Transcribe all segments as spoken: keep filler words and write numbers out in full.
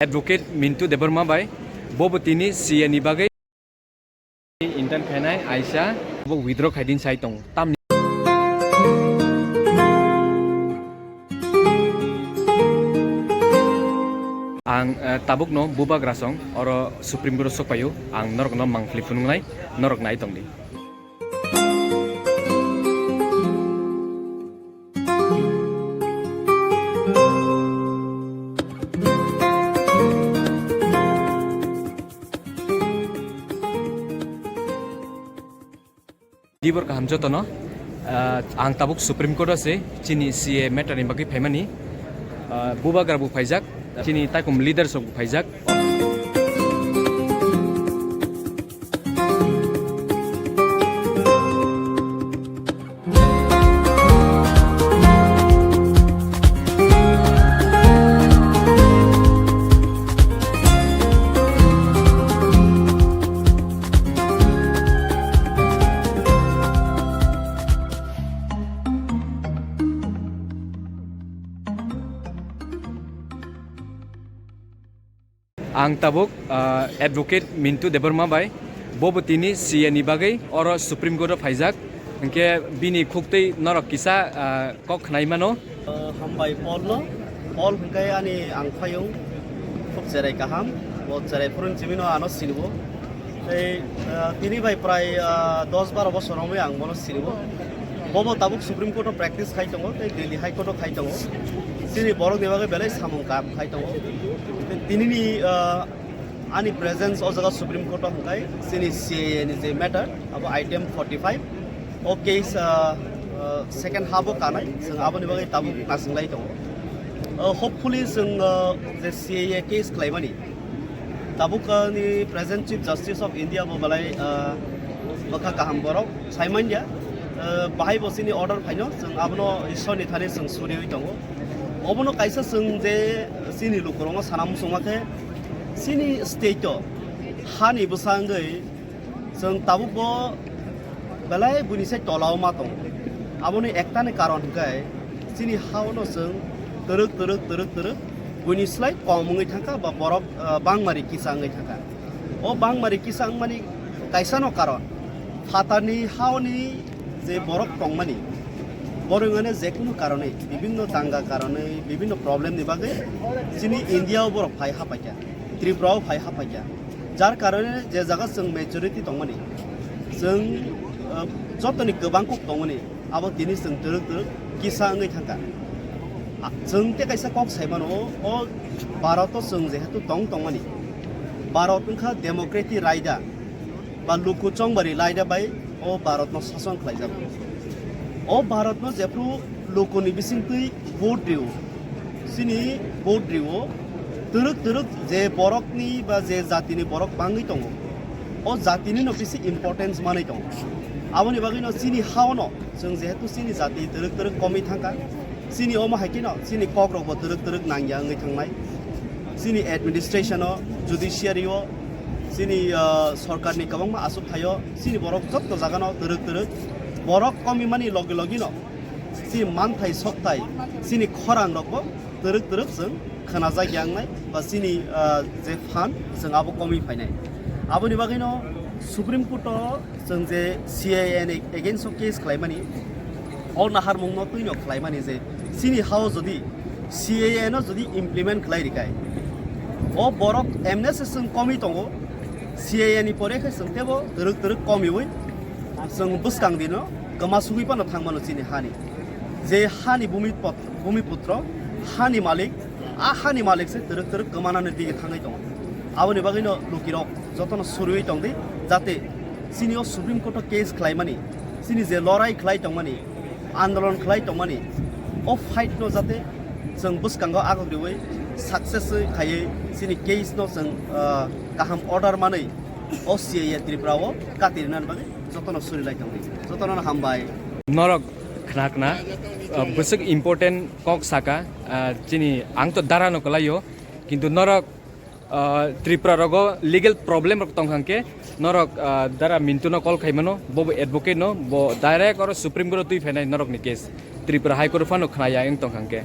Advocate Mintu Debbarma bai, bo bo tini C A ni bagwi intern khainai aisa, bo withdraw khaidin sai tong. Tamni ang, eh, tabukno bubagra song oro Supreme Court o sokpaio, ang norokno mangpili phunuknai, norok nai tongdi. Dibor kaham jotono, ah, ang tabuk Supreme Court o se chini C A matter ni bagwi phaimani, ah, bubagra bo phaijak, chini taikom leaders rok bo phaijak. Ang tabuk, ah, Advocate Mintu Debbarma bai, bo bo tini C A ni bagwi oro Supreme Court o phaijak, hinkhe bini khuktwi norok kisa, ah, kok khnai mano. Ah, hambai Paul no, Paul hinkhe ani ang phayung khub cherai kaham, bo cherai phurun chimino ano sinibo. Tei, ah, tini bai prai, ah, dos baro bosor romwi ang bono sinibo. Bobo tabuk Supreme Court o practice khai tongo, tei Delhi High Court o khai tongo. Chini borok ni bagwi belai samung kaham khai tongo. Tei tini ni, ah, ani presence o jaga Supreme Court o hwnkhe chini C A A ni je matter, abo item forty five, o case, ah, ah, second half o kanai, chwng aboni bagwi tabuk nasinglai tongo. Ah, hopefully chwng, ah, je C A A case khlaimani, tabuk, ah, ni present Chief Justice of India bo belai, ah, bwkha kaham borok sai manya, ah, bahai bo chini order phaino, chwng abono Ishwar ni thani chwng suriwi tongo. Obono kaisa chwng je chini lukurokno sana muchungma khe, chini state o hani bwsa wngwi chwng tabuk bo belai buini sai tola o ma tongo. Aboni ektani karon hwnkhe chini ha-o no chwng twrwk, twrwk, twrwk, twrwk buini slai kom wngwi thangkha ba borok, ah, bangmari kisa wngwi thangkha. O bangmari kisa wngmani kaisa no karon phatarni ha-oni je borok tongmani, borok wngmani je kunu karonwi, bibinno danga karonwi, bibinno problem ni bagwi chini India o borok phai hapaikha, Tripura o phai hapaikha. Jar karone je jaga chwng majority tongmani, chwng, ah, jotoni kwbang kuk tongmani, abo tini chwng twrwk twrwk kisa wngwi thangkha. Ah, chwng tei kaisa kok sai mano, o Bharat o chwng jehetu tong tongmani, Bharat wngkha democratic raida ba luku chongbari raida bai o Bharat no sason khlaijago. O Bharat no jephru lukuni bisingtwi vote rio, chini vote rio, twrwk twrwk je borokni ba je jatini borok bangwi tongo, o jatini no bisi importance manwi tongo. Aboni bagwi no chini ha-o no chwng jehetu chini jati twrwk twrwk komwi thangkha, chini omo hai kheno chini kok rok bo twrwk twrwk nangya wngwi thangnai. Chini administration o, judiciary o, chini, ah, sorkar ni kwbangma aswk thaio, chini borok jotto jaga no twrwk twrwk borok komwi mani logi logi no chini manthai sokthai, chini khorang rok bo twrwk twrwk chwng khwnajak ya wngnai ba chini, ah, je phan chwng abo komwi phainai. Aboni bagwi no Supreme Court o chwng je C A A ni against o case khlaimani, o naharmung no twi no khlaimani je chini ha-o jodi C A A no jodi implement khlai rikai, o borok M N S chwng komwi tongo, C A A ni pore khe chwng tebo twrwk twrwk komiwi chwng bwskang dino kwma sugwi phano thangmano chini hani. Je hani bhumi pot-, bhumiputro, hani malik, a hani malik se twrwk twrwk kwmanani dige thangwi tongo. Aboni bagwino lukirok jotono suriwi tongdi, jate chini o Supreme Court o case khlaimani, chini je lorai khlai tongmani, andolon khlai tongmani, o fight no jate chwng bwskango agok riwi success khaiwi chini case no chwng, ah, kaham order manwi o C A A Tripura o kati rinani bagwi jotono suri lai tongdi. Jotono hambai. Norok khna khna, ah, bwswk important kok saka, ah, chini ang to dara no kwlaio, kintu norok, ah, Tripura rogo legal problem rok tong kha hwnkhe norok, ah, dara Mintu no call khai mano, bo bo advocate no, bo direct oro Supreme Court o twi phainai norok ni case. Tripura High Court phano khna ya wng tong kha hwnkhe.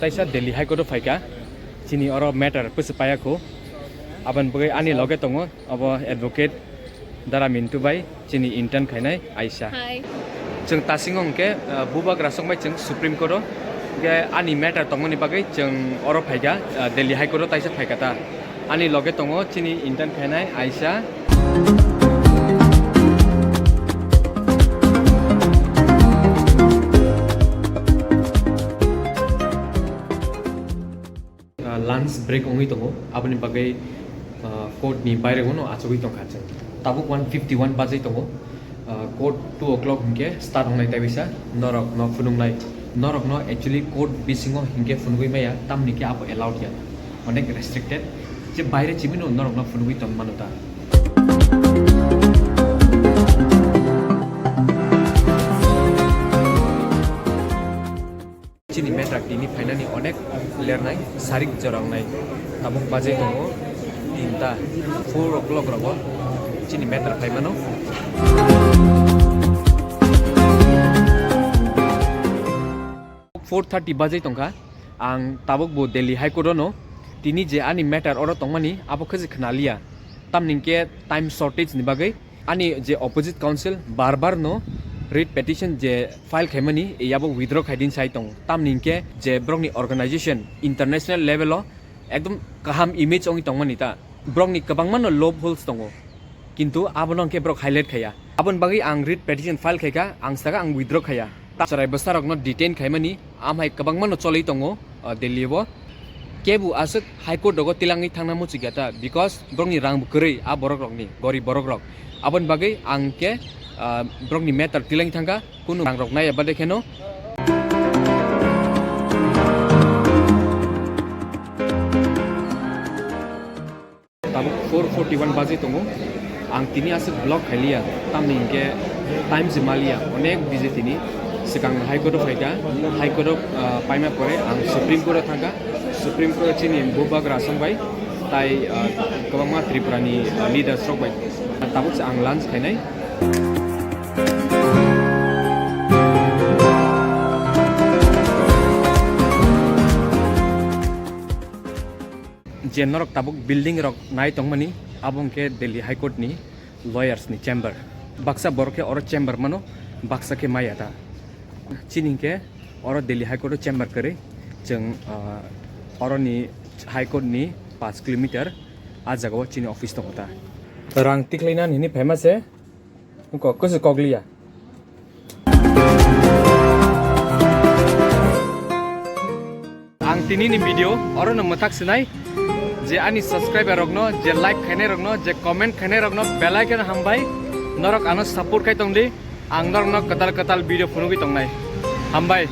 Kaisa Delhi High Court o phaikha, chini oro matter pwswk paya kho. Aboni bagwi ani loge tongo abo advocate Dara Mintu bai, chini intern khainai Aisha. Hi. Chwng tasingo hwnkhe, uh, bubagra songbai chwng Supreme Court o, hwnkhe ani matter tongmani bagwi chwng oro phaikha, uh, Delhi High Court o taisa phaikha ta. Ani loge tongo chini intern khainai Aisha. Ah, lunch break wngwi tongo, aboni bagwi, ah, court ni baire bono achugwi tongkha chwng. Tabuk one fifty one bajwi tongo, ah, court two o'clock hinkhe start wngnai taibisa, norok no phunuknai, norok no actually court bisingo hinkhe phunugwi maya, tamni khe abo allowed ya, onek restricted, je baire chibino norok no phunugwi tong mano ta. Chini matter tini phainani onek lernai, sarik jora wngnai. Tabuk bajai tongo tinta, four o'clock rogo chini matter phaimano. Four thirty bajai tongkha, ang tabuk bo Delhi High Court o no tini je ani matter oro tongmani abo khe je khnaliya, tamni hwnkhe time shortage ni bagwi. Ani je opposite counsel bar bar no writ petition je file khaimani, yabo withdraw khaidin sai tong. Tamni hwnkhe je borokni organization international level o ekdom kaham image wngwi tongmani ta. Borokni kwbangma no loopholes tongo. Kintu abono hwnkhe borok highlight khaiya. Aboni bagwi ang writ petition file khaikha, ang saka ang withdraw khaiya. Ta chwrai bwsarokno detain khaimani, amhai kwbangma no cholwi tongo, uh, Delhi o. Kebu aswk High Court rogo tilangwi thangna muchukya ta, because borokni rang bo kwrwi a borok rokni, gorib borok rok. Aboni bagwi ang khe, ah, borokni matter tilangwi thangkha, kunu rang rok naiya bade kheno. Tabuk four forty one bajwi tongo. Ang tini aswk vlog khailiya, tamni hinkhe time se maliya, onek busy tini. Swkang High Court o phaikha, High Court o, ah, paima pore ang Supreme Court o thangkha, Supreme Court o chini bubagra songbai, tai, ah, kwbangma Tripura ni, ah, leaders rok bai tabuk se ang lunch khainai. Je norok tabuk building rok nai tongmani, abo hwnkhe Delhi High Court ni lawyers ni chamber. Baksa borok khe oro chamber mano, baksa khe maya ta. Chini hwnkhe oro Delhi High Court o chamber kwrwi, chwng, ah, oro ni High Court ni paanch kilometer a jaga o chini office tongo ta. Rang tikhlai nani hinwi phaima se. Kok, kok, kok liya. Ang tini ni video oro no mwthak sinai je ani subscriber rok no, je like khainai rok no, je comment khainai rok no belai kheno hambai, norok ano support khai tong di, ang norok no kwtal kwtal video phunugwi tongnai. Hambai.